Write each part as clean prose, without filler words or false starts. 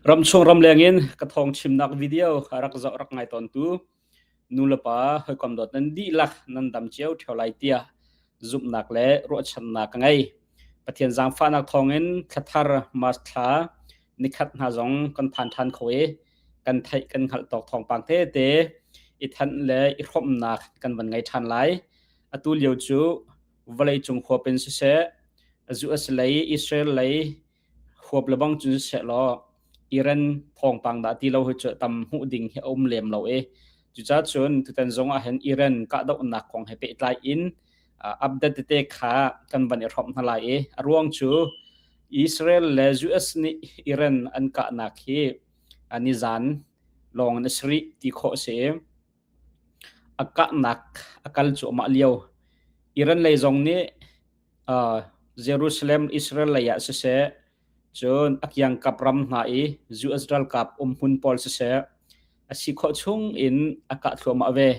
Ramchung ramleng in ka thawng chimnak video rak zoh rak ngai tawntu nulepa hawikom dawt nan dihlak nan dam cio ṭheo lai tiah zumhnak le ruahchannak ka ngei. Pathian zaangfahnak thawngin thlathar March thla nikhat hna zong kan phan ṭhan kho i kan theih kan hngalh tawk thawngpang tete i thanh le i hrawmhnak kan van ngei ṭhan lai. Atu lio cu vawleicung huap in siseh, US lei, Israel lei huap lebang cun sisehlaw Iran thawngpang dah ti lo hi cu tam hmuh ding hi a um lem lo i cucaah cun tutan zong ah hin Iran kahdohnak kong he pehtlai in update tete kha kan van i hrawmh hna lai i a ruang cu Israel le US nih Iran an kahnak hi nizan lawng in a si rih ti khawh a si i a kahnak a kal cuahmah lio. Iran lei zong nih Jerusalem Israel lei ah siseh, cun a kiangkap ram hna i US ralkap umhmun pawl siseh, a si khawh chung in a kah thluahmah ve.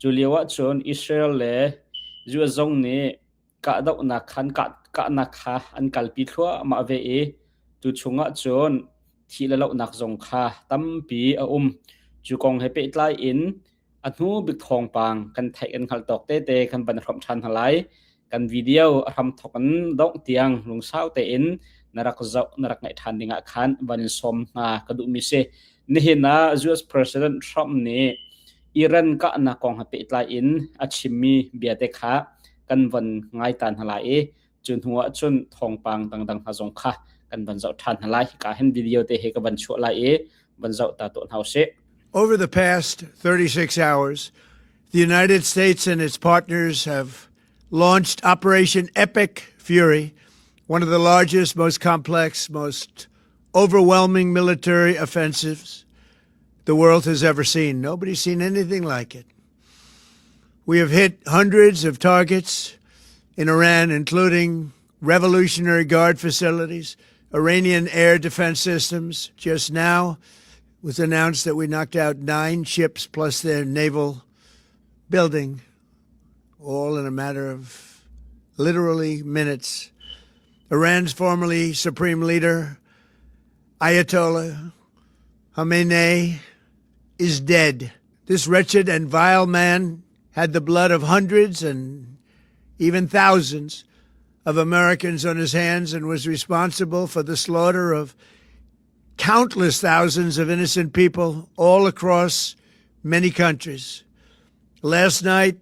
Cu lio ahcun Israel le US zong nih kahdohnak khan kahnak kha an kalpi thluahmah ve i tu chungah cun thih le lohnak zong kha tampi a um. Cu kong he pehtlai in a hnu bik thawngpang kan theih kan hngalh tawk tete kan van hrawmh ṭhan hna lai. Kan video a hramthawk in dongh tiang lungsau tein na rak zoh na rak ngaih ṭhan dingah khan van in sawm hna ka duhmi si. Nihin ah US President Trump nih Iran kahnak kong he pehtlai in a chimmi bia te kha kan van ngai ta hna lai i cu hnu ah cun thawngpang dangdang hna zong kha kan van zoh ṭhan hna lai. Hika hin video te he ka van chuah lai i van zoh ta tuah hna usih. Over the past 36 hours, the United States and its partners have launched Operation Epic Fury, one of the largest, most complex, most overwhelming military offensives the world has ever seen. Nobody's seen anything like it. We have hit hundreds of targets in Iran, including Revolutionary Guard facilities, Iranian air defense systems. Just now, it was announced that we knocked out nine ships plus their naval building, all in a matter of literally minutes. Iran's formerly supreme leader, Ayatollah Khamenei, is dead. This wretched and vile man had the blood of hundreds and even thousands of Americans on his hands and was responsible for the slaughter of countless thousands of innocent people all across many countries. Last night,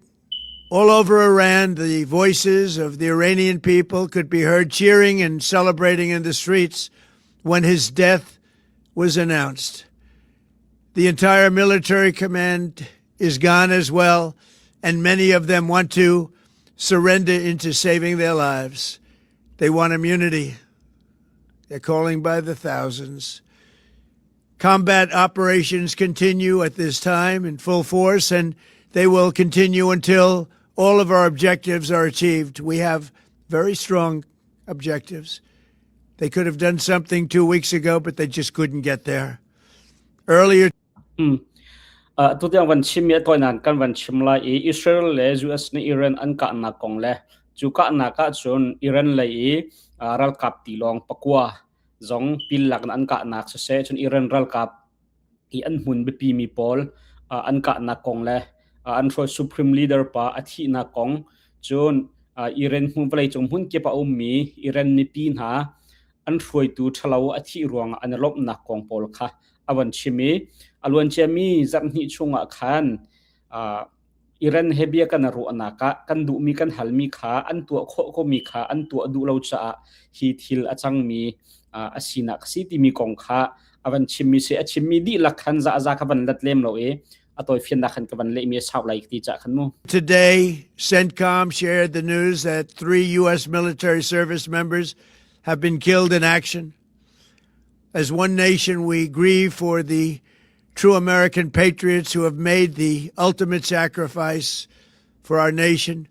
all over Iran, the voices of the Iranian people could be heard cheering and celebrating in the streets when his death was announced. The entire military command is gone as well, and many of them want to surrender into saving their lives. They want immunity. They're calling by the thousands. Combat operations continue at this time in full force, and they will continue until all of our objectives are achieved. We have very strong objectives. They could have done something 2 weeks ago, but they just couldn't get there. Earlier Tu tiang van chim mi a tawinan kan van chim lai i Israel le US nih Iran an kahnak kong le cu kahnak ah cun Iran lei i ralkap tilawng pakua zong pillak in an kahnak siseh, cun Iran ralkap i an hmun biapi mi pawl an kahnak kong le an hruai supreme leader pa a thihnak kong, cun Iran hmun vawleicung hmun kip a ummi Iran mipi hna an hruaitu ṭhalo a thih ruangah an i lawmhnak kong pawl kha a van chim i a luanciami zarhhnih chungah khan Iran he bia kan ruahnak ah kan duhmi kan halmi kha an tuah khawh komi kha an tuah duh lo caah hi thil a cangmi a sinak si timi kong kha a van chimmi si. A chimmi dihlak khan za za kha van let lem lo i a tawifiannak khan ka van lehmi a sau lai ti cah khan mu. Today, CENTCOM shared the news that three U.S. military service members have been killed in action. As one nation, we grieve for the true American patriots who have made the ultimate sacrifice for our nation,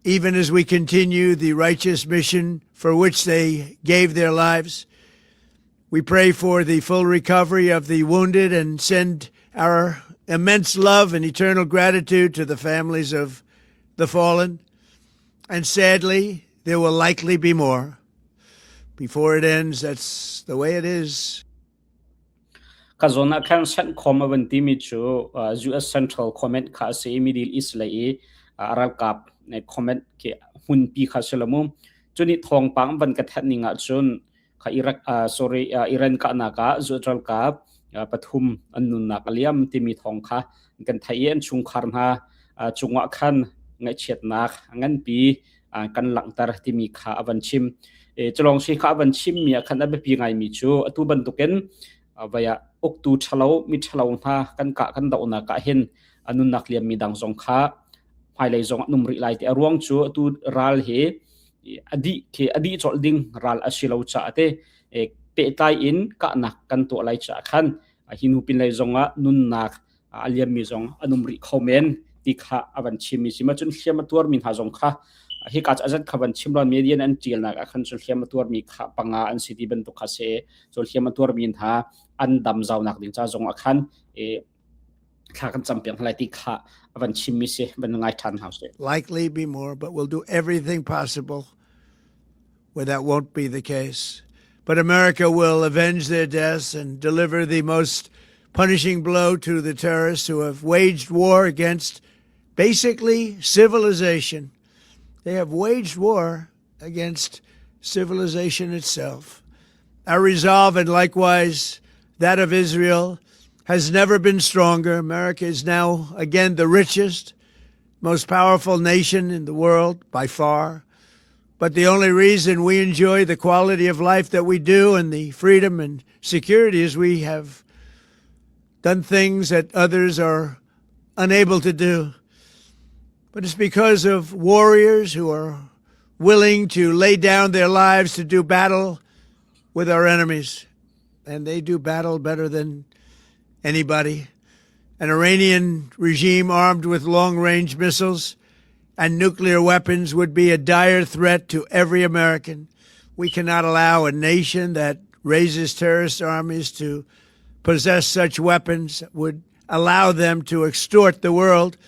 even as we continue the righteous mission for which they gave their lives. We pray for the full recovery of the wounded and send our immense love and eternal gratitude to the families of the fallen. And sadly, there will likely be more. Before it ends, that's the way it is. Ka zawn ah khan CENTCOM a van timi cu US Central Command kha a si i Middle East lei i ralkap command khi hmunpi kha si lo mu. Cuni thawngpang van ka thanh ning ahcun kha Iraq sorry Iran kahnak ah US ralkap pathum an nunnak a liam timi thawng kha kan theih i an chungkhar hna cungah khan ngaihchiatnak nganpi kan langhter timi kha a van chim. Culong si kha a van chimmi ah khan a biapi ngaimi cu atu bantukin vaya uktu ṭhalo mi ṭhalo hna kan kah kan dohnak ah hin a nunnak liammi dang zong kha hmailei zong an um rih lai ti a ruang cu atu ral hi a dih khi a dih colh ding ral a si lo caah te pehtlai in kahnak kan tuah lai caah khan hi hnu pinlei zong ah nunnak a liammi zong an um rih kho men ti kha a van chimmi si ma cun hliam a tuarmi hna zong kha hika cu azat kha van chim lo media an ṭialnak ah khan cun hliam a tuarmi kha panga an si ti bantuk kha si cun hliam a tuarmi hna an dam zaunak ding ca zong ah khan thla kan campiak hna lai ti kha a van chimmi si van ngai ṭhan hna sih. Likely be more, but we'll do everything possible where that won't be the case. But America will avenge their deaths and deliver the most punishing blow to the terrorists who have waged war against basically civilization. They have waged war against civilization itself. Our resolve, and likewise that of Israel, has never been stronger. America is now again the richest, most powerful nation in the world by far. But the only reason we enjoy the quality of life that we do and the freedom and security is we have done things that others are unable to do. But it's because of warriors who are willing to lay down their lives to do battle with our enemies. And they do battle better than anybody. An Iranian regime armed with long range missiles and nuclear weapons would be a dire threat to every American. We cannot allow a nation that raises terrorist armies to possess such weapons would allow them to extort the world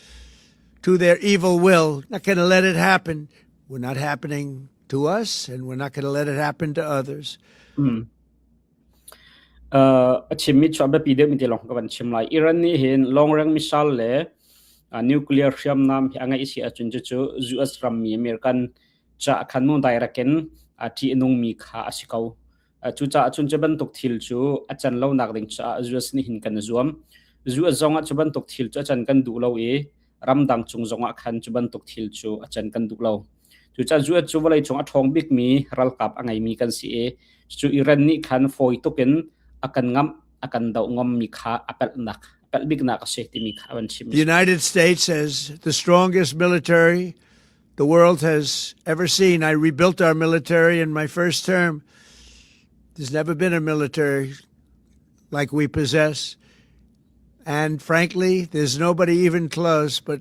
to their evil will. Not going to let it happen. We're not happening to us, and we're not going to let it happen to others. A chimmi cu a biapi deuhmi te lawng ka van chim lai. Iran nih hin long range missile le nuclear hriamnam hi a ngeih si ahcun cucu US rammi American ca khan mu direct in ṭih a nungmi kha a si ko. Cucaah cun cu bantuk thil cu a can lonak ding caah US nih hin kan i zuam. US zong ah cu bantuk thil cu a can kan duh lo i ramdang cung zong ah khan cu bantuk thil cu a can kan duh lo. Cucaah US cu vawleicung a ṭhawng bikmi ralkap a ngeimi kan si i cu Iran nih khan fawi tuk in a kan ngamh, a kan doh ngammi kha a pelhnak, a pelh biknak a si timi kha a van chim. The United States has the strongest military the world has ever seen. I rebuilt our military in my first term. There's never been a military like we possess. And frankly, there's nobody even close, but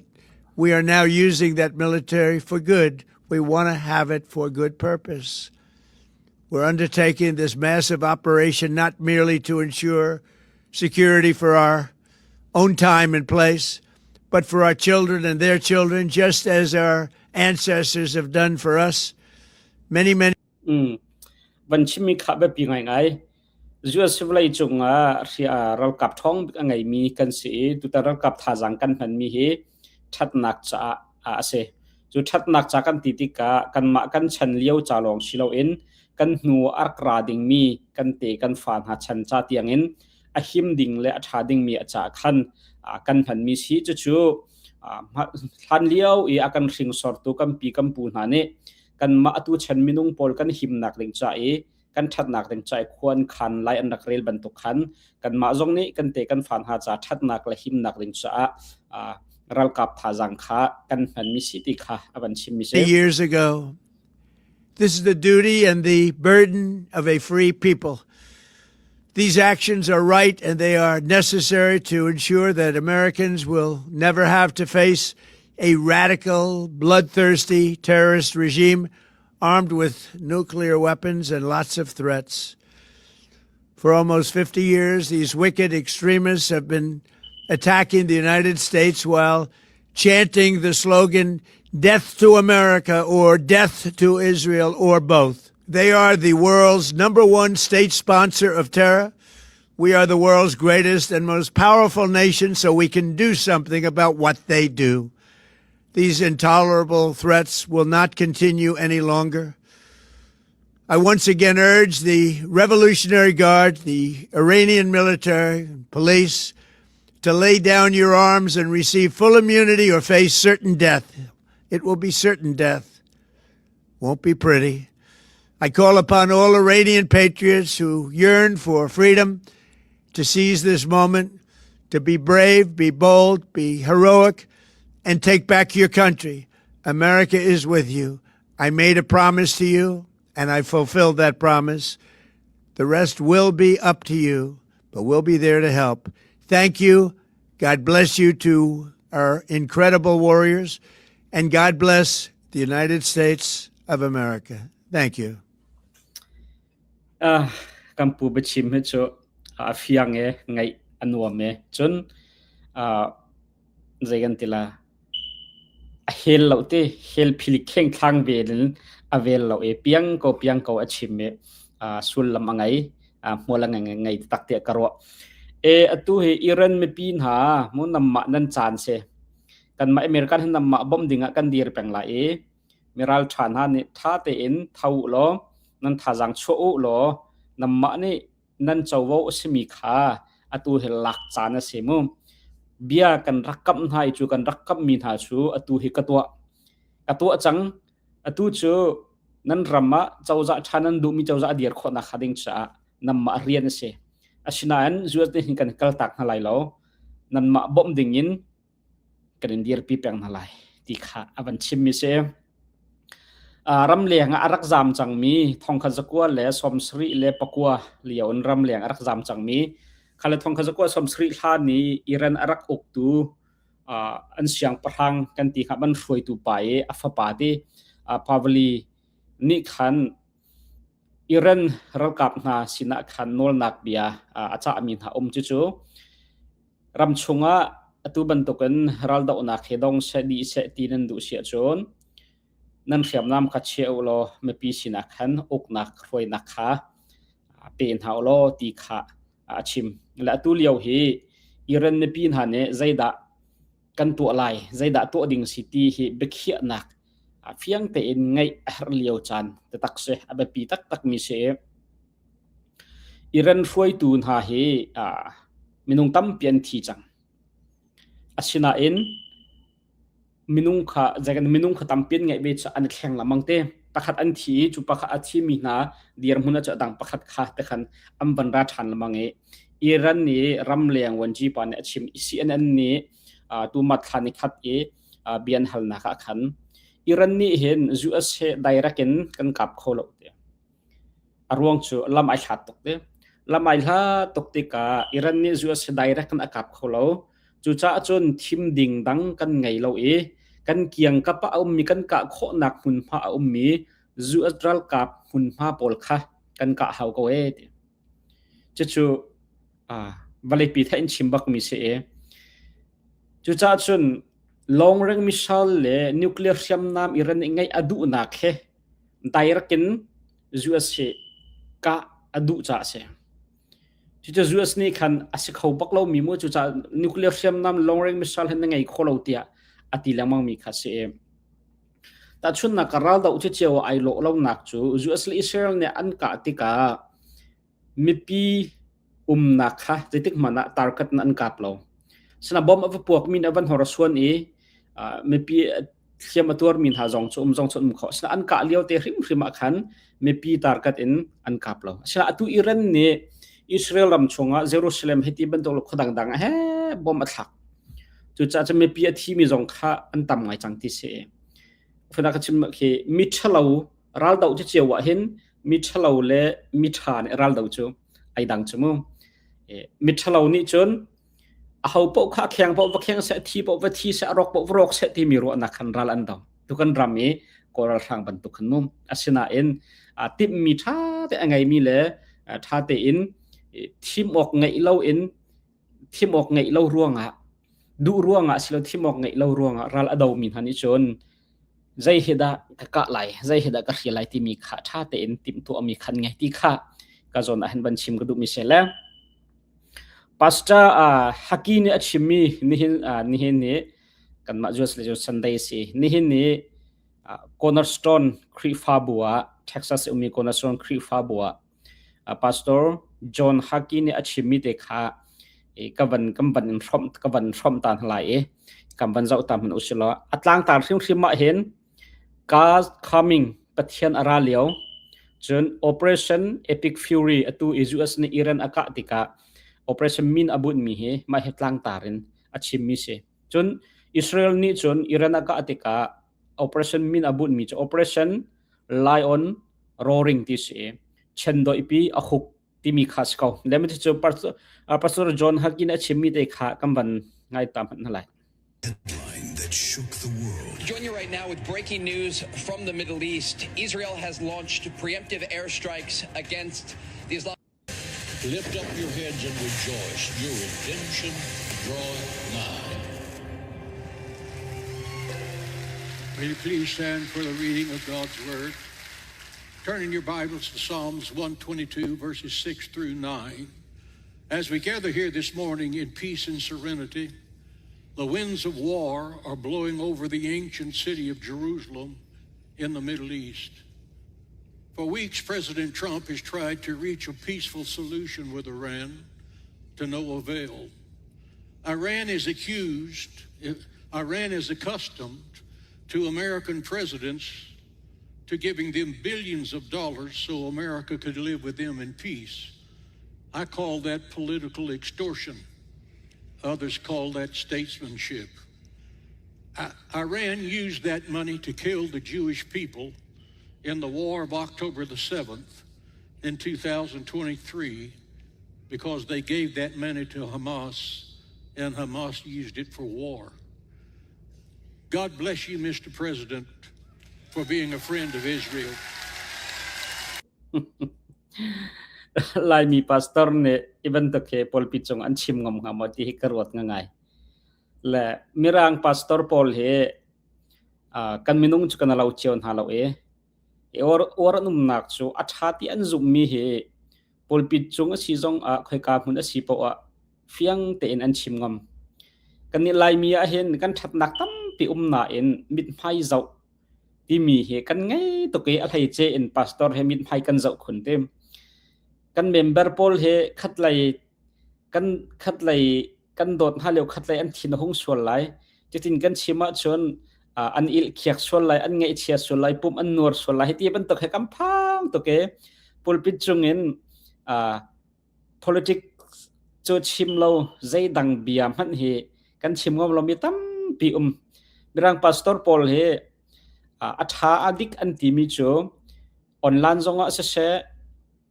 we are now using that military for good. We want to have it for good purpose. We're undertaking this massive operation not merely to ensure security for our own time and place, but for our children and their children, just as our ancestors have done for us many, many. Van chimmi kha biapi ngaingai. US vawlei cungah ralkap ṭhawng bik a ngeimi kan si i tutan ralkap thazaang kan hmanmi hi ṭhatnak caah a si. Cu ṭhatnak ca kan ti tikah kanmah kan chan lio ca lawng si loin kan hnu a rak ra dingmi kan te kan fa hna chan ca tiangin a him ding le a ṭha dingmi a caah khan kan hmanmi si. Cucu hlan lio i a kan hringsortu kan pi kan pu hna nih kanmah atu chan minung pawl kan himnak ding ca i kan ṭhatnak ding ca i khuan khan lai an rak rel bantuk khan kanmah zong nih kan te kan fa hna ca ṭhatnak le himnak ding caah ralkap thazaang kha kan hmanmi si ti kha a van chimmi si. Years ago, this is the duty and the burden of a free people. These actions are right and they are necessary to ensure that Americans will never have to face a radical, bloodthirsty terrorist regime armed with nuclear weapons and lots of threats. For almost 50 years, these wicked extremists have been attacking the United States while chanting the slogan, Death to America or Death to Israel or both. They are the world's number one state sponsor of terror. We are the world's greatest and most powerful nation, so we can do something about what they do. These intolerable threats will not continue any longer. I once again urge the Revolutionary Guard, the Iranian military, police, to lay down your arms and receive full immunity or face certain death. It will be certain death. Won't be pretty. I call upon all Iranian patriots who yearn for freedom to seize this moment, to be brave, be bold, be heroic, and take back your country. America is with you. I made a promise to you, and I fulfilled that promise. The rest will be up to you, but we'll be there to help. Thank you. God bless you to our incredible warriors, and God bless the United States of America. Thank you. Uh, kan pu biachim hi cu a fiang e ngaih a nuam e cun uh, zei kan ti la a hel lo te hel phili kheng thlang vel in a vel lo e piang ko piang ko a chim e sullam a ngei hmual a ngei ngei tak te ka ruah e atu hi Iran mipi hna mu namma nan caan se kanmah American hi namma bom ding ah kan dir peng lai i miral ṭha hna nih ṭha tein tho u law nan thazaang chuah u law nanmah nih nan covo a simi kha atu hi lak caan a si mu. Bia kan rak kamh hna i cu kan rak kamhmi hna cu atu hi ka tuah. Ka tuah cang. Atu cu nan ram ah cozah ṭha nan duhmi cozah a dir khawhnak hnga ding caah nanmah rian a si. Asinain US nih hin kan kaltak hna lai lo. Nanmah bawmh ding in kan in dirpi peng hna lai ti kha a van chimmi si. Ramleng ah a rak zaam cangmi thongkhat zakua le 79 lio in ramleng a rak zaam cangmi khale thongkhat zakua 70 hlan i Iran a rak uktu an siangpahrang kan ti kha man hruaitu pa i a fapa ti Pavli nih khan Iran ralkap hna sinah khan nawlnak bia a cahmi hna um cucu Ramchung ah atu bantukin raldohnak hi dong seh dih seh ti nan duh si ahcun nan hriamnam kha chia u law mipi sinah khan uknak hruainak kha pe hna u law ti kha a chim. Le atu lio hi Iran mipi hna nih zeidah kan tuah lai, zeidah tuah ding si ti hi biakhiahnak fiang tein ngeih a herh lio caan taktak si, a biapi taktakmi si. Iran hruaitu hna hi minung tampi an thi cang. Asinain minung kha minung kha tampi an ngeih ve cu an i thleng lengmang te. Pakhat an thi i cu pakhat a thimi hna dirhmun ah cu a dang pakhat kha te khan an van ra ṭhan lengmang i Iran nih ramleng vuanci pa nih a chim i CNN nih tumat thla ni khat i bia an halnak ah khan Iran nih hin US he direct in kan kap kho lo ti. A ruang cu lam ai hlat tuk ti. Lam ai hlat tuk tikah Iran nih US hi direct in a kap kho lo. Cucaah cun thim ding dang kan ngei lo i kan kiangkap ah a ummi kan kah khawhnak hmunhma a ummi US ralkap hmunhma pawl kha kan kah hau ko ee ti. Cucu vawleipi theih in chim bakmi si i cucaah cun long range missile le nuclear hriamnam Iran nih ngeih a duhnak he direct in US hi kah a duh caah a si. Cucu US nih khan a si kho bak lomi mu cucaah nuclear hriamnam long range missile hin na ngei kho lo tiah a ti lengmang mi kha si. Tahchunnak ka raldoh cu cio ai lawh lonak cu US le Israel nih an kah tikah mipi umnak kha zeitik hmanh ah tarkat in an kap lo. Sina bomb a va puakmi nih a van hor a suan i mipi hliam a tuarmi hna zong cu um zong cu an um kho. Asinain an kah lio te hrimhrim ah khan mipi tarkat in an kap lo. Asinain atu Iran nih Israel ram chungah Jerusalem hiti bantuk le khua dangdang ah he bom a thlak. Cucaah cun mipi a thimi zong kha an tam ngai cang ti si. Fana ka chim khi mi ṭhalo raldoh cu cio ah hin mi ṭhalo le mi ṭha nih raldo cu ai dang cu mu. Mi ṭhalo nih cun Aho paoh kha a kheng paoh va kheng seh, thi paoh va thi seh, a rawk paoh va rawk seh timi ruahnak khan ral an do. Tu kan ram i Kawl ralhrang bantuk khan mum. Asinain timhmi ṭha te a ngeimi le ṭha tein thim awk ngeih lo in thim awk ngeih lo ruangah duh ruangah silo thim awk ngeih lo ruangah ral a domi hna nih cun zei hi dah ka kah lai, zei hi dah ka hrial lai timi kha ṭha tein timhtuahmi khan ngei ti kha ka zawn ah hin van chim ka duhmi si le. Pastor Haki nih a chimmi nihin nihin ni kanmah US le Sunday si. Nihin ni Cornerstone Khrihfabu ah Texas ummi Cornerstone Khrihfabu ah Pastor John Haki nih a chimmi te kha ka van kan van in hrawmh ka van hrawmh ta hna lai i kan van zoh ta hmanh usih law a tlangtar hrimhrim ah hin God coming Pathian a ra lio cun Operation Epic Fury atu i US nih Iran a kah tikah Operation min a bunhmi hi mah hi tlangtar in a chimmi si. Cun Israel nih cun Iran a kah tikah Operation min a bunhmi cu Operation Lion Roaring ti si. Chendoipi a huk timi kha si ko. Le cu Pastor John Harkin a chimmi te kha kan van ngai ta hmanh hna lai. Headline that shook the world. Join you right now with breaking news from the Middle East. Israel has launched preemptive airstrikes against the Islamic Lift up your heads and rejoice. Your redemption draweth nigh. Will you please stand for the reading of God's Word? Turn in your Bibles to Psalms 122, verses 6 through 9. As we gather here this morning in peace and serenity, the winds of war are blowing over the ancient city of Jerusalem in the Middle East. For weeks, President Trump has tried to reach a peaceful solution with Iran to no avail. Iran is accused, Iran is accustomed to American presidents to giving them billions of dollars so America could live with them in peace. I call that political extortion. Others call that statesmanship. I, Iran used that money to kill the Jewish people in the war of October the 7th in 2023 because they gave that money to Hamas and Hamas used it for war. God bless you, Mr. President, for being a friend of Israel. Laimi pastor nih i bantuk hi pawlpi cung an chim ngam hnga maw ti hi ka ruat ngai. Le Mirang pastor pawl hi kan minung cu kan lo cio hna lo i uar an umnak cu a ṭha ti an zumhmi hi pulpit cung a si zong ah khoika hmun a si paoh ah fiang tein an chim ngam. Kannih Laimi ah hin kan ṭhatnak tampi um nain mithmai zoh timi hi kan ngei tuk i a hleice in pastor he mithmai kan zoh khun te. Kan member pawl he khatlei kan khatlei kan dawt hna lio khatlei an thin a hung sual lai. Cutin kan chim ahcun an il khiak sual lai, an ngaihchia sual lai, pum an nuar sual lai. Hi ti bantuk he kan phang tuk i pulpit cungin Politics cu chim lo zeidang bia hmanh hi kan chim ngam lomi tampi um. Mirang pastor pawl hi a ṭha a dik an timi cu online zongah siseh,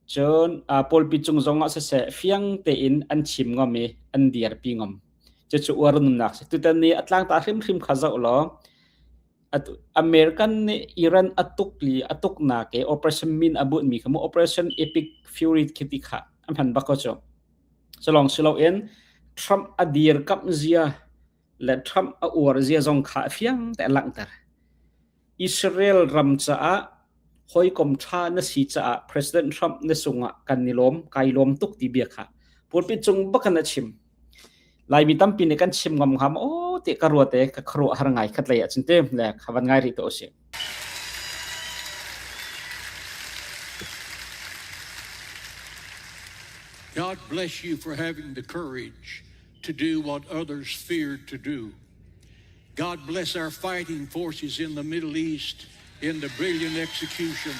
cun pawlpi cung zongah siseh fiang tein an chim ngam i an dirpi ngam. Cucu uar nunnak si. Tutan ni a tlangta hrimhrim kha zoh law American nih Iran a tuk li a tuknak i operation min a bunhmi kha mu Operation Epic Fury khi ti kha a hman bak ko cu. Culong si loin Trump a dirkamh zia le Trump a uar zia zong kha a fiang te a langhter. Israel ram caah hawikom ṭha na si caah President Trump na sungah kan i lawm, kai lawm tuk ti bia kha pulpit cung bak in a chim. Laimi tampi nih kan chim ngam hnga maw ti ka ruat i ka khuaruah har ngai khat lei ah cun ti le kha van ngai rih tuah usih. God bless you for having the courage to do what others feared to do. God bless our fighting forces in the Middle East in the brilliant execution.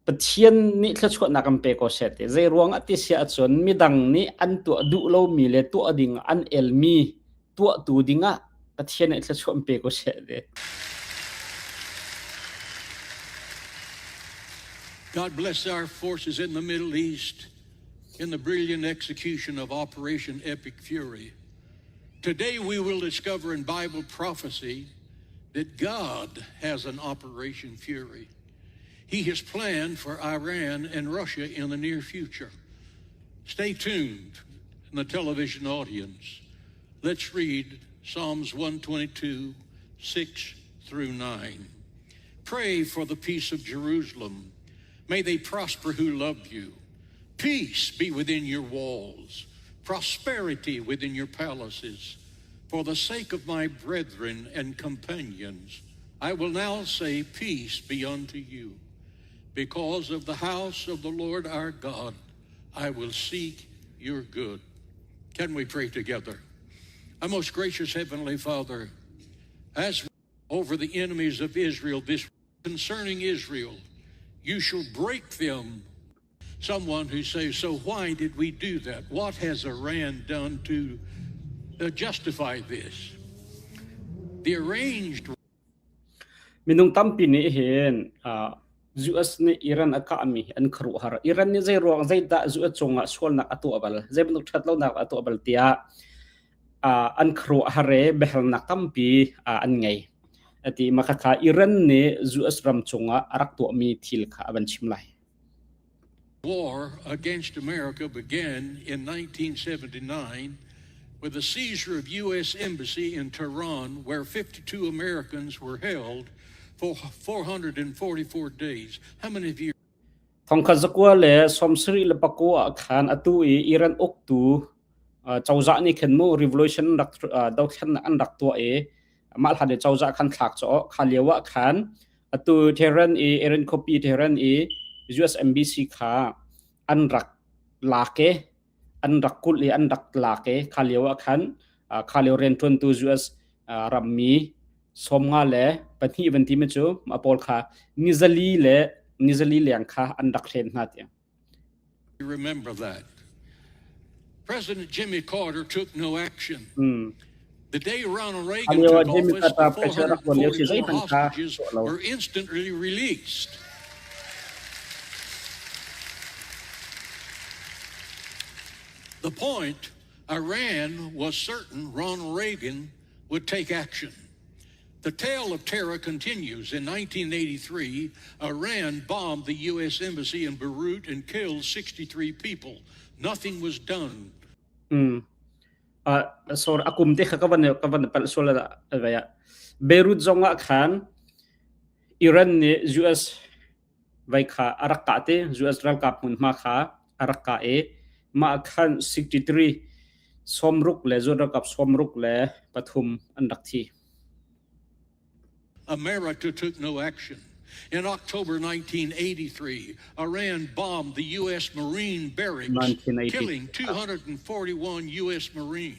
Pathian nih thluachuahnak an pe ko seh ti. Zei ruang ah ti si ahcun midang nih an tuah duh lomi le tuah ding an elmi tuahtu ding ah Pathian nih thluachuah an pe ko seh ti. God bless our forces in the Middle East in the brilliant execution of Operation Epic Fury. Today we will discover in Bible prophecy that God has an Operation Fury. He has planned for Iran and Russia in the near future. Stay tuned in the television audience. Let's read Psalms 122, 6 through 9. Pray for the peace of Jerusalem. May they prosper who love you. Peace be within your walls, prosperity within your palaces. For the sake of my brethren and companions, I will now say, Peace be unto you. Because of the house of the Lord our God, I will seek your good. Can we pray together? Our most gracious Heavenly Father, as over the enemies of Israel this concerning Israel, you shall break them. Someone who says, So why did we do that? What has Iran done to uh, justify this? The arranged Minung tampi nih hin uh, US nih Iran a kahmi an khuaruahhar. Iran nih zei ruang zeidah US cungah sualnak a tuah bal, zei bantuk ṭhatlonak a tuah bal tiah uh, an khuaruahhar i biahalnak tampi uh, an ngei. Ati mah kha Iran nih US ram cungah a rak tuahmi thil kha a van chim lai. War against America began in 1979 with the seizure of U.S. Embassy in Tehran, where 52 Americans were held for 444 days. How many of you Thongkhat zakua le sawmsarih le pakua ah khan atu i Iran uktu cozah nih khin mu revolution rak dothlennak an rak tuah i mah hlan i cozah khan thlak cu kha lio ah khan atu Tehran i Iran khuapi Tehran i US Embassy kha an rak lak i an rak kulh i an rak lak i kha lio ah khan kha lio rianṭuantu US rammi 52 van ti mi cu mah pawl kha nizali le nizali leng kha an rak hlen hna tiang. Remember that. President Jimmy Carter took no action. The day Ronald Reagan took Jimmy office, the Carter president rak tuan lio si 444 zeihmanh kha hostages tuah lo. were instantly released. The point Iran was certain Ronald Reagan would take action. The tale of terror continues. In 1983, Iran bombed the U.S. Embassy in Beirut and killed 63 people. Nothing was done. Mm. Uh, sorry, akum te kha ka van ka van palh sual la vaya. Beirut zong ah khan Iran nih US vai kha a rak kah te US ralkap hmunhma kha a rak kah i mah khan 63 sawmruk le zuan ralkap 63 an rak thi. America took no action. In October 1983, Iran bombed the U.S. Marine barracks, killing 241 U.S. Marines.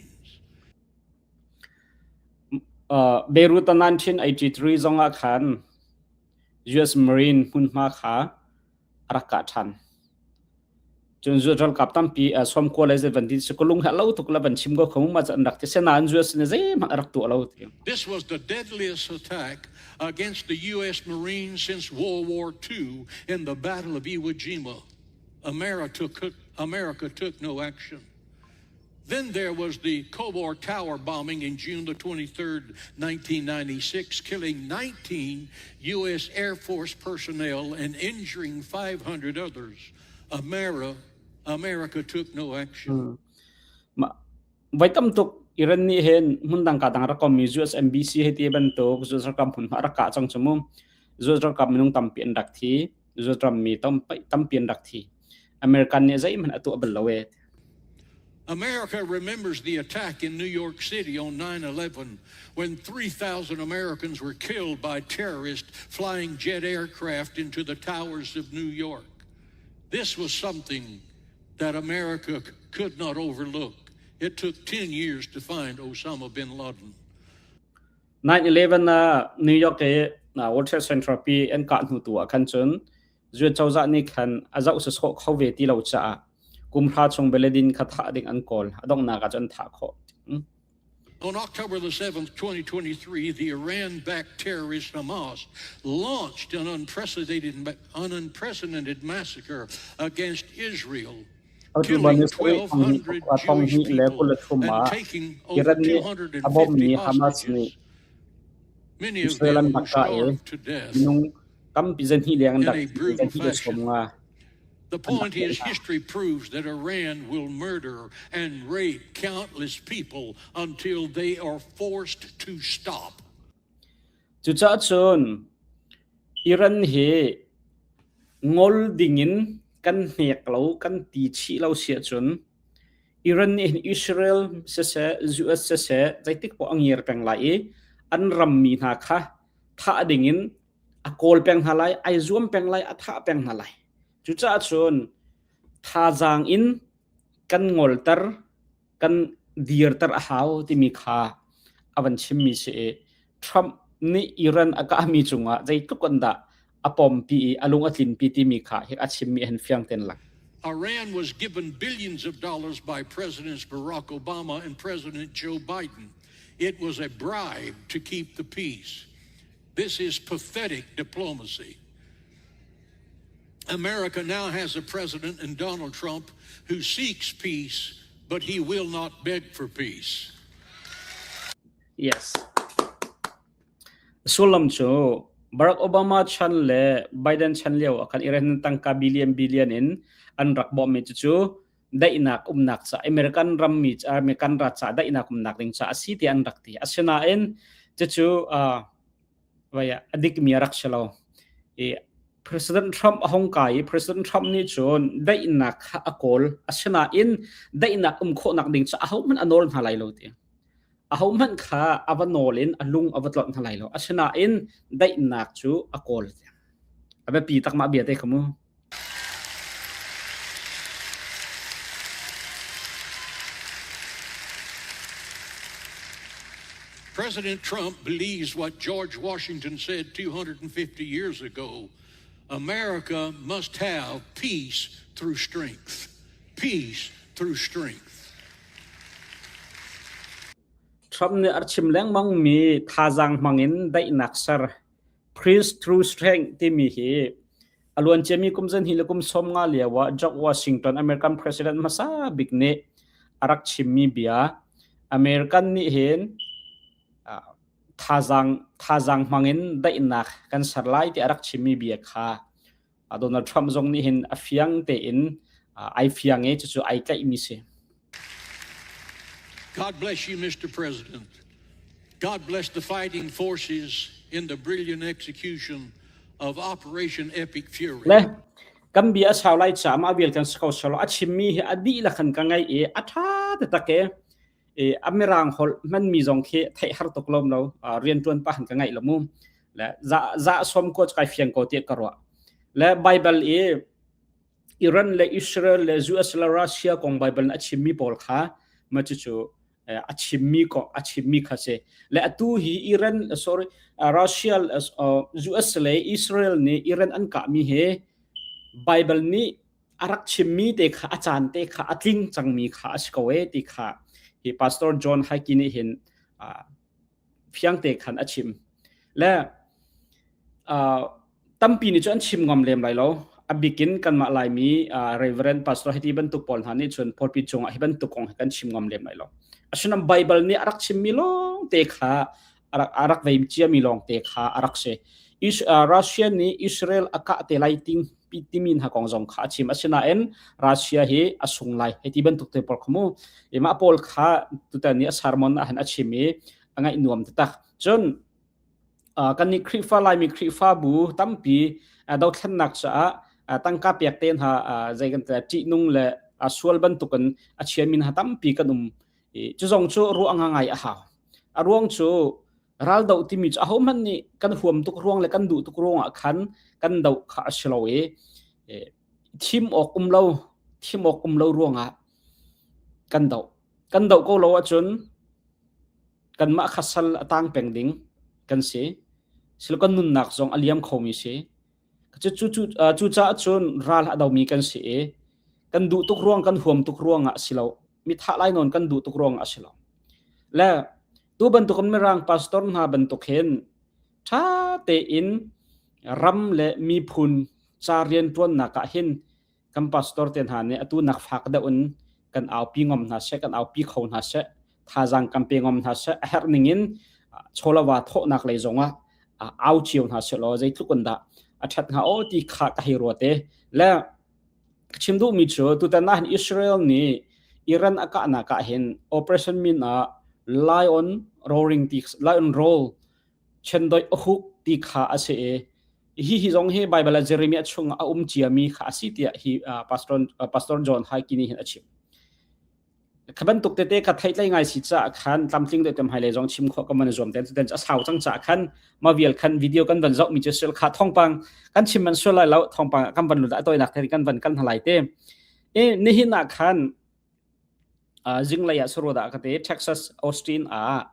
Uh, Beirut 1983 zong ah khan US Marine hmunhma kha a rak kah ṭhan. Cun US ralkap tampi sawmkua le zei van ti si kulung he lo tuk la van chim ko kho ma an rak ti nain US nih zeihmanh a rak tuah lo ti. This was the deadliest attack against the U.S. Marines since World War II in the Battle of Iwo Jima. America took, America took no action. Then there was the Khobar Tower bombing in June the 23rd, 1996, killing 19 U.S. Air Force personnel and injuring 500 others. America, America took no action. Ma voi tam tuk Iran nih hin hmundang ka dang rak kommi US MBC he ti bantuk US ralkap hmunhma rak kah cang cu mu. US ralkap minung tampi an rak thi. US rammi tampi an rak thi. American nih zeihmanh a tuah bal lo e. America remembers the attack in New York City on 9/11 when 3,000 Americans were killed by terrorists flying jet aircraft into the towers of New York. This was something that America could not overlook. It took 10 years to find Osama bin Laden. 9/11 ah New York i World Trade Center pi an kah hnu tu ah khan cun Zuat cozah nih khan a zoh sawsawh kho ve ti lo caah kum hra chung Bin Laden kha thah ding an kawl. A donghnak ah cun an thah khawh. On October the 7th, 2023, the Iran-backed terrorist Hamas launched an unprecedented, an unprecedented massacre against Israel, Atu killing ni sarih 1,200 thong Jewish hnih le people kul le thum and ah taking over Iran nih a bawmmi 250 Hamas nih hostages, many of Israel an them were rak kah i starved to death minung tampi zan hnih leng an in rak a thi. brutal Zan hnih le fashion. sawm nga The an rak point tlaih is, hna. history proves that Iran will murder and rape countless people until they are forced to stop. Cucaah cun Iran hi ngol dingin kan hnek lo kan ti chih lo si ahcun Iran nih hin Israel siseh US siseh zeitik poah a ngir peng lai i an rammi hna kha thah ding in a kawl peng hna lai, ai zuam peng lai, a thah peng hna lai. Cucaah cun thazaang in kan ngolter, kan dirter a hau timi kha a van chimmi si i Trump nih Iran a kahmi cungah zeitluk in dah a pompi i a lung a tlinpi timi kha hi a chimmi hin fiang tein lang. Iran was given billions of dollars by Presidents Barack Obama and President Joe Biden. It was a bribe to keep the peace. This is pathetic diplomacy. America now has a president in Donald Trump who seeks peace, but he will not beg for peace. Yes. Sullam cu Barack Obama chan le Biden chan lio ah khan Iran tangka billion billion in an rak bawmhmi cucu daihnak umnak ca American rammi American rat ca daihnak umnak ding ca a si ti an rak ti. Asinain cucu uh, vai a dikmi a rak si lo. I President Trump a hong kai i President Trump nih cun daihnak kha a kawl. Asinain daihnak um khawhnak ding cu ahohmanh a nawl hna lai lo ti. Ahohmanh kha a va nawl in a lung a va tlonh hna lai lo. Asinain daihnak cu a kawl. A biapi tak mah bia te kha mu. President Trump believes what George Washington said 250 years ago America must have peace through strength. Peace through strength. Trump nih a chim lengmangmi thazaang hmangin daihnak ser Peace through strength timi hi a luanciami kum zan hi le kum 50 lio ah George Washington American president hmasa bik nih a rak chimmi bia American nih hin thazaang thazaang hmangin daihnak kan ser lai ti a rak chimmi bia kha Donald Trump zong nih hin a fiang tein ai fiang i cucu ai tlaihmi si. God bless you, Mr. President. God bless the fighting forces in the brilliant execution of Operation Epic Fury. Le kan bia a sau lai ca mah vial kan si ko solo a chimmi hi a dihlak kan ka ngai i a ṭha taktak e e a mirang holh hmanmi zong khi theih har tuk lom lo rian ṭuan pa han ka ngaih lo mu le za za som ko kai fiang ko ti ka ruah le Bible i Iran le Israel le US le Russia kong Bible a chimmi pawl kha ma cucu a chimmi ko a chimmi kha si le atu hi Iran sorry Russia US le Israel nih Iran an kahmi hi Bible nih a rak chimmi te kha a caan te kha a tling cangmi kha a si ko e ti kha hi Pastor John Hagee nih hin fiang te khan a chim. Le uh, tampi nih cun an chim ngam lem lai lo. A bikin kanmah Laimi uh, Reverend Pastor hiti bantuk pawl hna nih cun pulpit cungah hi bantuk kong hi kan chim ngam lem lai lo. Asinain Bible nih a rak chimmi lawng te kha a rak, a rak vei ciami lawng te kha a rak si. Is, uh, Russia nih Israel a kah te lai ting timi hna kong zong kha a chim. Asinain Russia hi a sung lai. Hei ti bantuk te pawl kha mu. I mah pawl kha tutan ni a sermon ah han a chim i a ngaih nuam taktak. Cun uh, kan nih Khrihfa Laimi Khrihfabu tampi uh, dothlennak caah uh, tangka pek te hna uh, zei kan ṭihnung le uh, sual bantukin a chiami hna tampi kan um. I cu zong cu ruah ngai a hau. A ruang cu raldoh timi cu ahohmanh nih kan huam tuk ruang le kan duh tuk ruangah khan kan doh kha a si lo i thim awk um lo thim awk um lo ruangah kan doh kan doh ko lo ahcun kanmah kha sal a tang peng ding kan si silo kan nunnak zong a liam khomi si Cucaah cun ral a domi kan si i kan duh tuk ruang kan huam tuk ruangah a si lo. Mi thah lai nawn kan duh tuk ruangah a si lo. Le tu bantukin Mirang pastor hna bantuk hin ṭha tein ram le miphun ca rianṭuannak ah hin kan pastor te hna nih atu nak fak deuh in kan aupi ngom hna seh kan aupi kho hna seh thazaang kan pe ngom hna seh a herh ning in chawlava thawhnak lei zongah au cio hna seh law zeitluk in dah a ṭhat hnga aw ti kha ka hei ruat e le ka chim duhmi cu tutan ah hin Israel nih Iran a kahnak ah hin operation min ah lion roaring ti lion roll chendoi a huk ti kha a si i. Hi hi zong hi Bible ah Jeremiah chung a um ciami kha a si tiah hi Pastor Pastor John Haiki nih hin a chim. Kha bantuk tete kha theihtlei ngai si caah khan tlamtling deuh tem hmailei zong chim khawh ka man zuam ten ten a sau cang caah khan ma vial khan video kan van zoh mi cu sil kha thawngpang kan chim man sual lai lo thawngpang kan van lut a toinak te kan van kan halai te. E nihin ah khan Zinglei ah saruat ah ka ti Texas Austin ah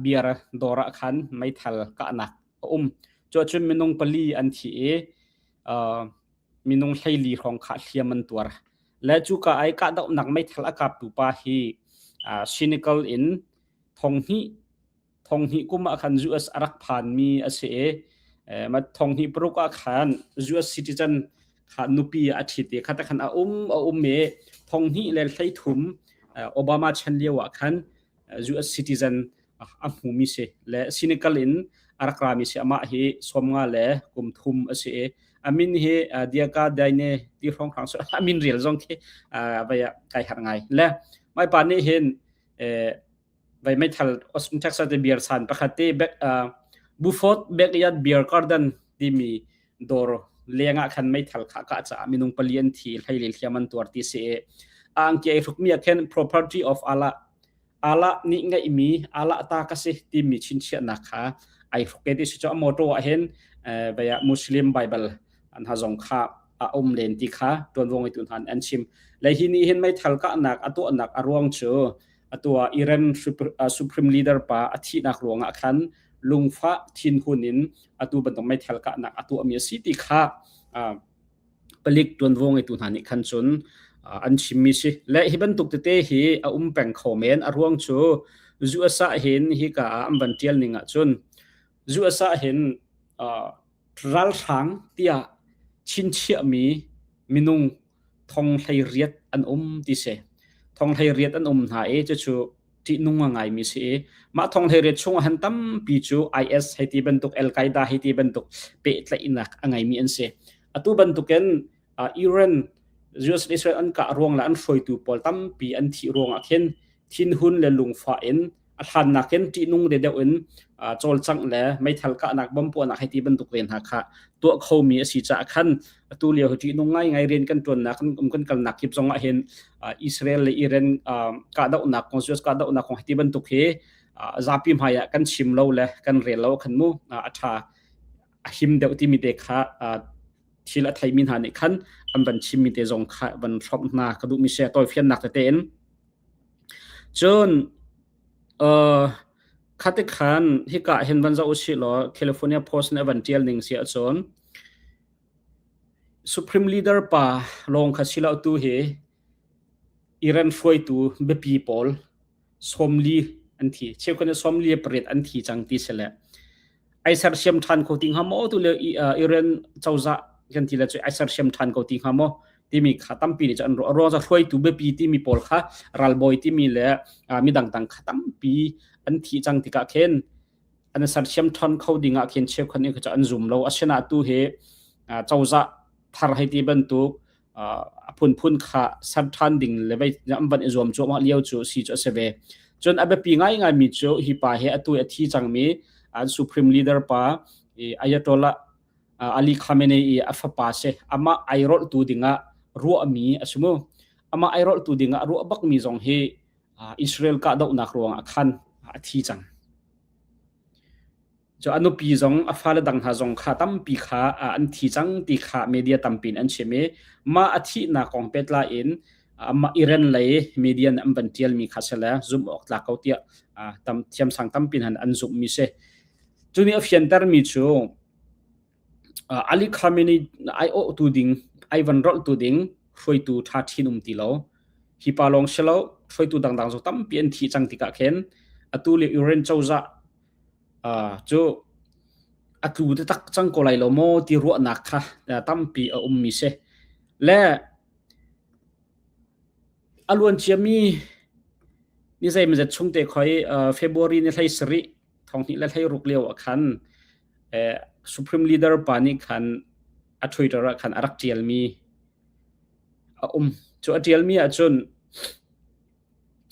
beer dawr ah khan meithal kahnak a um. Cuahcun minung pali an thi i minung 14 hrawng kha hliam an tuar. Le cuka ai kahdohnak meithal a kaptu pa hi cynical in thonghnih 2000 kum ah khan US a rak phanmi a si i 2006 ah khan US citizen kha nupi a ṭhit i khata khan a um a um i 2013 Obama chan lio ah khan US citizen a hmumi si le cynical in a rak rami si. Amah hi 50 le kum thum a si i a min hi Diaka Daine ti hrawng hrang a min rel zong khi vai kai har ngai le mai pa nih hin vai meithal Austin Texas te beer san pakhat te Buford Backyard Beer Garden timi dawr leng ah khan meithal kha ka caah minung pali an thi hlei le hliam an tuar ti si i a angki ai hrukmi ah khin property of Allah, Allah nih ngeihmi, Allah ta ka si timi chinchiahnak kha ai hruk te ti si. Cu a motto ah hin vaya Muslim Bible an ha zong kha a um len ti kha tuanvo ngeitu hna an chim le hi nih hin meithal kahnak a tuahnak a ruang cu atu ah Iran supreme leader pa a thihnak ruangah khan lungfah thinhun in atu bantuk meithal kahnak a tuahmi a si ti kha palik tuanvo ngeitu hna nih khan cun an chimmi si. Le hi bantuk tete hi a um peng kho men. A ruang cu US ah hin hika ah an van tial ning ah cun US ah hin ralhrang tiah chinchiahmi minung 18,000 an um ti si. 18,000 an um hna i cucu ṭihnung a ngaimi si i mah 18,000 chung ah han tampi cu IS hei ti bantuk, Al-Qaeda hei ti bantuk pehtlaihnak a ngeimi an si. Atu bantukin Iran, US le Israel an kah ruang le an hruaitu pawl tampi an thih ruangah khin thinhun le lungfah in a hlannak in ṭihnung de deuh in cawlcangh le meithal kahnak, bomb puahnak hei ti bantuk ve hna kha tuah khomi a si caah khan atu lio hi ṭihnung ngaingai rian kan ṭuannak, kan um kan kalnak kip zong ah hin Israel le Iran kahdohnak kong, US kahdohnak kong hei ti bantuk hi zapi hmai ah kan chim lo le kan rel lo khan mu a ṭha a him deuh timi te kha thil a theimi hna nih khan an van chimmi te zong kha van hrawmh hna ka duhmi si. Tawifiannak tete in. Cun khati khan hika ah hin van zoh usih law California Post nih a van ṭial ning si ahcun Supreme Leader pa lawng kha si lo, tu hi Iran hruaitu biapi pawl 40 an thi. Cheukhat nih 48 an thi cang ti si le ai sersiam ṭhan kho ti hnga maw tu le Iran cozah kan ti le cu ai sersiam ṭhan ko ti hnga maw timi kha tampi nih cu an ruah. Ruang cu hruaitu biapi timi pawl kha, ralbawi timi le midang dang kha tampi an thih cang tikah khin an sersiam ṭhan kho ding ah khin cheukhat nih cu an zum lo. Asinain tu hi cozah thar hei ti bantuk a phunphun kha ser ṭhan ding le vei an van i zuam cuahmah lio cu si cu a si ve. Cun a biapi ngaingaimi cu hi pa hi atu a thi cangmi an supreme leader pa Ayatollah Ali Khamenei i a fapa si. Amah airolhtu dingah ruahmi a si mu. Amah airolhtu dingah ruah bakmi zong hi Israel kahdohnak ruangah khan a thi cang. Cu a nupi zong a fale dang hna zong kha tampi kha an thi cang ti kha media tampi in an chim i mah a thihnak kong pehtlai in amah Iran lei media nih an van ṭialmi kha si le zumh awk tlak ko tiah tam thiamsang tampi hna an zumhmi si. Cu nih a fiantermi cu Ali Khamenei aiawhtu ding, ai van rolhtu ding hruaitu ṭha ṭhin um ti lo. Hi pa lawng si lo, hruaitu dangdang zong tampi an thih cang tikah khin atu le Iran cozah cu a tlu taktak cang ko lai lo maw ti ruahnak kha tampi a ummi si. Le a luan ciami ni zeimawzat chung te khoi February ni 17 2016 lio ah khan Supreme Leader pa nih khan a Twitter ah khan a rak ṭialmi a um. Cu a ṭialmi ahcun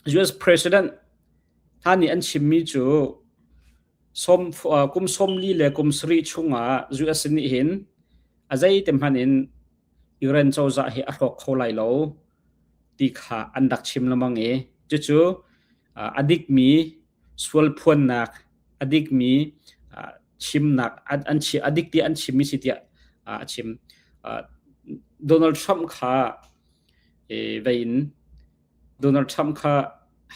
US President hna nih an chimmi cu. Kum 40 le kum 70 chungah US nih hin a zeite hmanh in Iran cozah hi a hrawk kho lai lo ti kha an rak chim lengmang i cucu a dikmi sualphuannak, a dikmi chimnak an a dik ti an chimmi si tiah a chim. Donald Trump kha vei in Donald Trump kha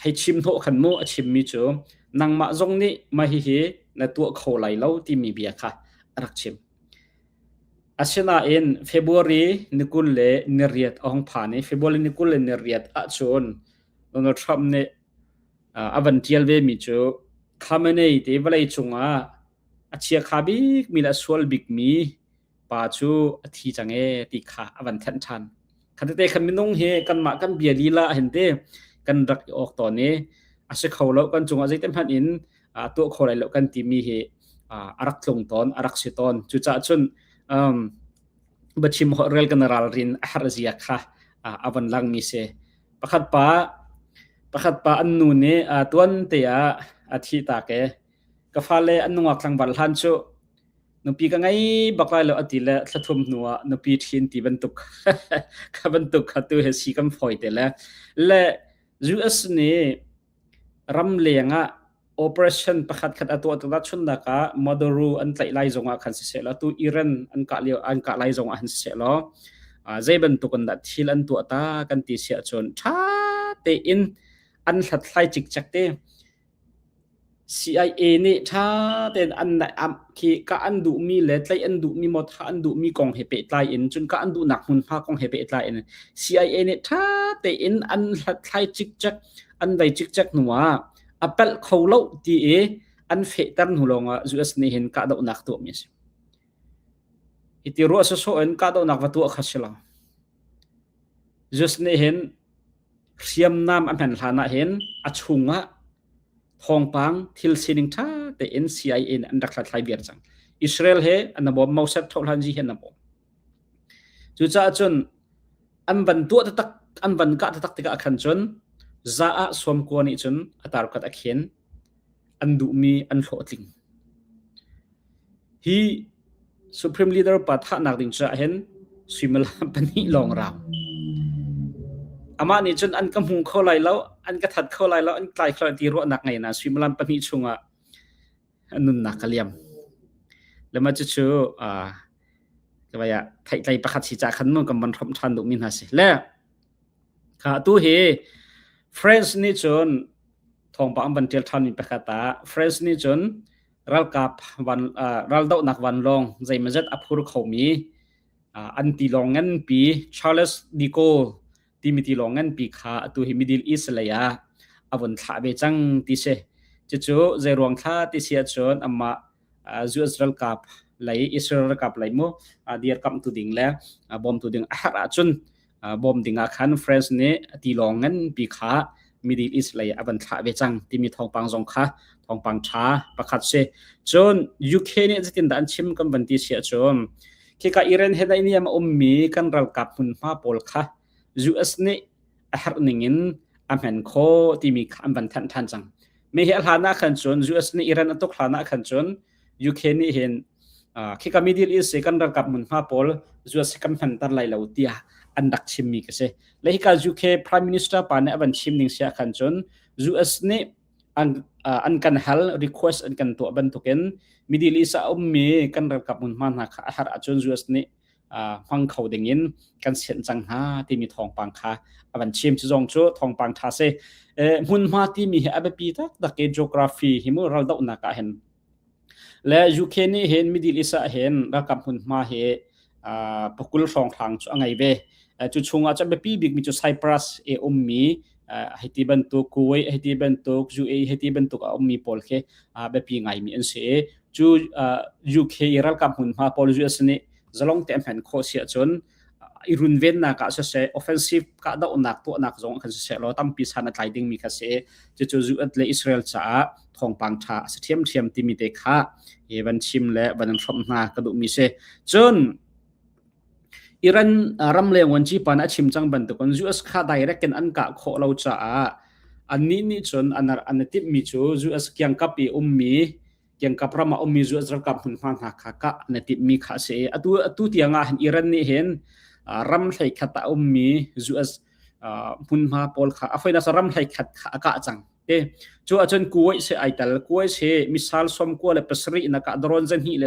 hei chim hnawh khan mu a chimmi cu nangmah zong nih mah hihi na tuah kho lai lo timi bia kha a rak chim. Asinain February ni 28 a hung phan i February ni 28 ahcun Donald Trump nih a van ṭial vemi cu Khamenei ti vawleicung ah a chiakha bikmi le a sual bikmi pa cu a thi cang ee ti kha a van thanh ṭhan. Khatete khan minung hi kanmah kan bia lila hin te kan rak i awk tawn i a si kho lo kan cungah zeitin hmanh in tuah kho lai lo kan timi hi a rak tlung tawn a rak si tawn. Cucaah cun um, biachim rel kan ralrin a har zia kha a van langmi si. Pakhat pa pakhat pa an nu nih tuan te ah a thi tak e ka fale an nungak tlangval hlan cu nupi ka ngei bak lai lo a ti le thlathum hnu ah nupi ṭhin ti bantuk kha bantuk kha tu he si kan fawi te le le US nih ram leng ah operation pakhat khat a tuah tikah chunnak ah Maduro an tlaih lai zong ah khan siseh law tu Iran an kah lio an kah lai zong ah han siseh law zei bantuk in dah thil an tuah ta kan ti si ahcun ṭha tein an hlathlai cikcek te. CIA nih ṭha tein an khi kah an duhmi le tlaih an duhmi maw thah an duhmi kong he pehtlai in cun kah an duhnak hmunhma kong he pehtlai in CIA nih ṭha tein an hlathlai cikcek an vei cikcek hnu ah a palh kho lo ti i an fehter hnu lawngah US nih hin kahdohnak tuahmi a si. Hiti ruah sawsawh in kahdohnak va tuah kha si lo. US nih hin hriamnam a hman hlan ah hin a chungah thawngpang thil sining ṭha tein CIA nih an rak hlathlai viar cang. Israel he an bawm, Mossad thohhlanzi he an bawm. Cucaah cun an van tuah taktak an van kah taktak tikah khan cun za ah sawmkua nih cun a tarkat a khen an duhmi an hlawhtling. Hi Supreme Leader pa thahnak ding caah hin suimilam pahnih lawng rau. Amah nih cun an ka hmu kho lai lo, an ka that kho lai lo, an tlai kho lai ti ruahnak ngei na suimilam pahnih chungah nunnak ka liam. Le mah cucu uh, theihtlei pakhat si ca khan mun kan van hrawmh ṭhan duhmi hna si. Le kha tu hi France nih cun thawngpang an van ṭial ṭhanmi pakhat ah France nih cun ralkap van raldohnak vanlawng zeimawzat a phur khomi an tilawng nganpi Charles de Gaulle timi tilawng nganpi kha atu hi Middle East lei ah a vun thlah ve cang ti si. Cucu zeiruang thla ti si ahcun amah US ralkap lei Israel ralkap lei mu dirkamhtu ding le bawmtu ding a herh ahcun bawm ding ah khan France nih tilawng nganpi kha Middle East lei a van thlah ve cang timi thawngpang zong kha thawngpang ṭha pakhat si. Cun UK nih zeitindah an chim kan van ti si ahcun khika Iran he naihniam a ummi kan ralkap hmunhma pawl kha US nih a herh ning in a hman khawh timi kha an van thanh ṭhan cang. Me hi a hlan ah khan cun US nih Iran a tuk hlan ah khan cun UK nih hin khika Middle East i kan ralkap hmunhma pawl US kan hmanter lai lo tiah an rak chimmi ka si. Le hika UK Prime Minister pa nih a van chim ning sia khan cun US nih an an kan hal request an kan tuah bantukin Middle East a ummi kan ralkap hmunhma hna kha a har ahcun US nih hmang kho ding in kan sianh cang hna timi thawngpang kha a van chim. Cu zong cu thawngpang ṭha si. Hmunhma timi hi a biapi taktak i geography hi mu raldohnak ah hin le UK nih hin Middle East ah hin ralkap hmunhma hi pakul hrawnghrang cu a ngei ve. Cu chungah cu a biapi bikmi cu Cyprus i ummi hei ti bantuk Kuwait hei ti bantuk UAE hei ti bantuk a ummi pawl khi biapi ngaimi an si i cu UK i ralkap hmunhma pawl US nih zalong te a hman khawh si ahcun i runvennak ah siseh offensive kahdohnak tuahnak zong khan siseh law tampi san a tlai dingmi kha si cucu US le Israel caah thawngpang ṭha a si ṭhiamṭhiam timi te kha i van chim le van in hrawmh hna ka duhmi si cun Iran ramleng vuanci pa nih a chim cang bantukin US kha direct in an kah khawh lo caah annih nih cun an an i timhmi cu US kiangkap i ummi Kiangkap ram ah ummi US ralkap hmunhma hna kha kah an i timhmi kha a si i atu tiang ah hin Iran nih hin ram hleikhat ah ummi US hmunhma pawl kha a foinak ram hleikhat kha a kah cang. Te cu ahcun Kuwait se ai tel. Kuwait he missile 97 in a kah, drone 283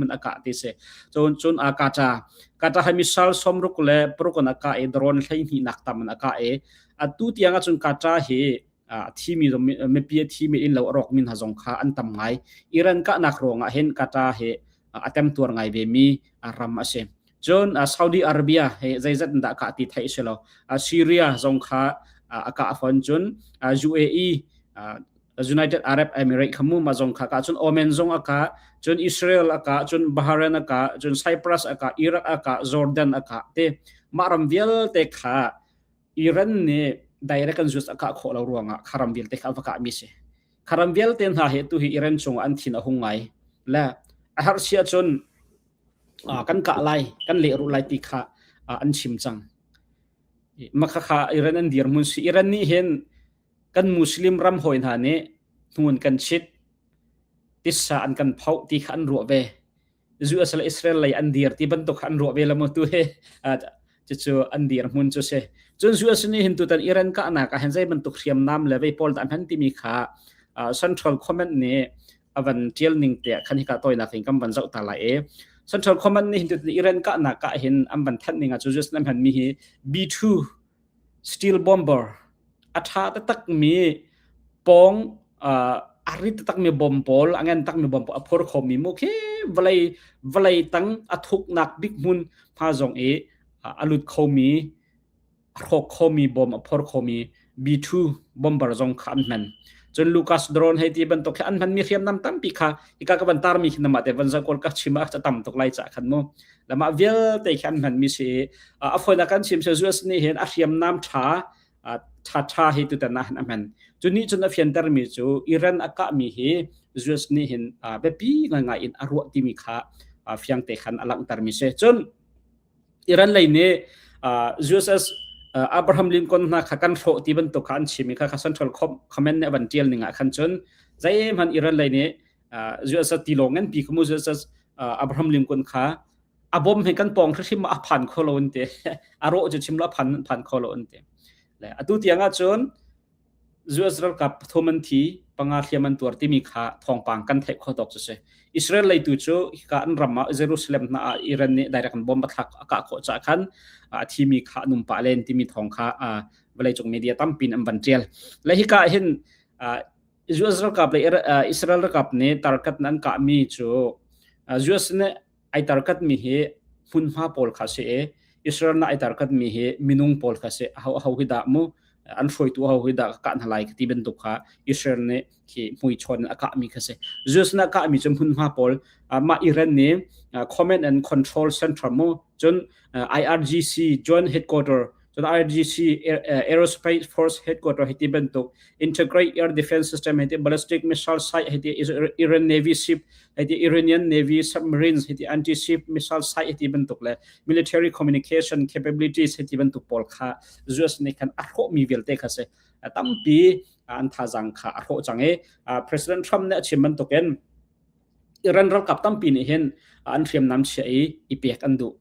in a kah ti si. Cun cun a Qatar Qatar he missile 66 in a kah i drone 12 nak tam in a kah i atu tiang ahcun Qatar hi a thimi mipi a thimi in lo a rawkmi hna zong kha an tam ngai. Iran kahnak ruangah hin Qatar hi a temtuar ngai ve mi ram a si. Cun Saudi Arabia he zeizat in dah kah ti theih si lo. Syria zong kha a kah fawn cun UAE United Arab Emirates kha mu ma zong kha ka cun Oman zong a kah cun Israel a kah cun Bahrain a kah cun Cyprus a kah Iraq a kah Jordan a kah te mah ram vialte kha Iran nih direct an US a kah khawh lo ruangah kha ram vialte kha a va kahmi si. Kha ram vialte hna hi tu hi Iran cungah an thin a hung ngai. Le a har si ahcun kan kah lai, kan lehrulh lai ti kha an chim cang. Mah kha Iran an dirhmun si. Iran nih hin kan Muslim ram hawi hna nih hnun kan chit, tissa an kan phoh ti kha an ruah ve. US le Israel lei an dir ti bantuk an ruah ve la mu tu he cucu an dir hmun cu si cun US nih hin tutan Iran kahnak ah hin zei bantuk hriamnam le vei pawl dah hman timi kha Central Command nih avan tial ning te khan hika toinak in kan van zoh ta lai e Central Command nih hin tutan Iran kahnak ah hin an van thanh ning ah cu US nan hman mi hi B2 steel bomber a ṭha taktakmi pawng a rit taktakmi bom pawl, a ngan takmi bom pawl a phor khomi mu khi vawlei vawlei tang a thuknak bik hmun hma zong i a lut khomi a hrawk khomi bom a phor khomi B2 bomber zong kha an hman. Cun Lucas drone hei ti bantuk khi an hmanmi hriamnam tampi kha hika ka van tarmi khi namah te van zakol ka chim ah tam tuk lai ca khan mu. Lamah vialte khi an hmanmi si a fawinak kan chim se US nih hin a hriamnam ṭha ṭha ṭha hi tutan ah hin a hman. Cu nih cun a fiantermi cu Iran a kahmi hi US nih hin biapi ngaingai in a ruah timi kha fiangte khan a langhtermi si. Cun Iran lei nih USS Abraham Lincoln hna kha kan hrawh ti bantuk kha an chim i kha kha Central Command nih a van ṭial ning ah khan cun zeihmanh Iran lei nih USS tilawng nganpi kha mu USS Abraham Lincoln kha a bom he kan pawng hrimhrim a phan kho lo an ti a rawh cu chim lo a phan phan kho lo an ti le atu tiang ah cun US ralkap pathum an thi panga hliam an tuar timi kha thawngpang kan theih kho tawk cu si Israel lei tu cu hika an ram ah Jerusalem hna ah Iran nih direct an bomb a thlak a kah khawh caah khan a thimi kha an um pah len timi thawng kha vawleicung media tampin an van tial le hika hin US ralkap le Israel ralkap nih tarkat an kahmi cu US nih ai tarkat mi hi hmunhma pawl kha si i Israel na ai tarkat mi hi minung pawl kha si aho aho hi dah mu an hruaitu aho hi dah ka kah hna lai ti bantuk kha Israel nih khi hmuichawn in a kah mi kha si US na kah mi cu hmunhma pawl mah Iran nih Command and Control Center mu cun IRGC Joint Headquarter Cun IRGC Aerospace Force Headquarter hiti bantuk Integrate Air Defense System hiti Ballistic Missile Site hiti Iran Navy Ship hiti Iranian Navy Submarines hiti Anti-Ship Missile Site hiti bantuk le Military Communication Capabilities hiti bantuk pawl kha US nih khan a hrawhmi vialte kha si tampi an thazaang kha a hrawh cang i President Trump nih a chim bantukin Iran ralkap tampi nih hin an hriamnam chia i i pek an duh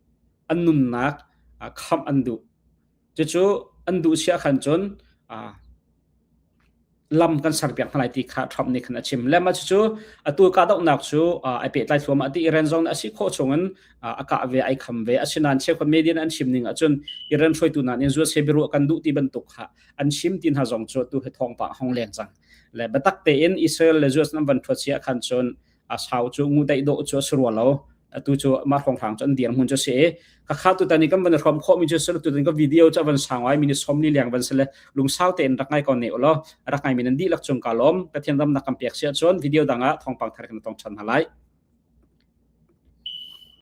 an nunnak khamh an duh. Cucu an duh siah khan cun lam kan serpiak hna lai ti kha Trump nih khan a chim. Le mah cucu atu kahdohnak cu ai pehtlai thluahmah ti Iran zong nih a si khawh chungin a kah ve ai kham ve. Asinain cheukhat media nih an chim ning ahcun Iran hruaitu hna nih US he biaruah kan duh ti bantuk kha an chim ti hna zong cu atu hi thawngpang hong leng cang. Le biatak tein Israel le US an van thuat siah khan cun a sau cu ngu daih dawh cu a si rua lo atu cu mah hrawnghrang cu an dir hmun cu si i khakha tutan i kan van hrawm khawh mi cu si tutan ka video cu a van sang ai mi ni som li leng van si le lungsau tein rak ngai ko ne ulaw rak ngai mi nan dihlak cung ka lawm pathian ram nak kan pek sia cun video dang ah thawngpang thar kan tong than hna lai.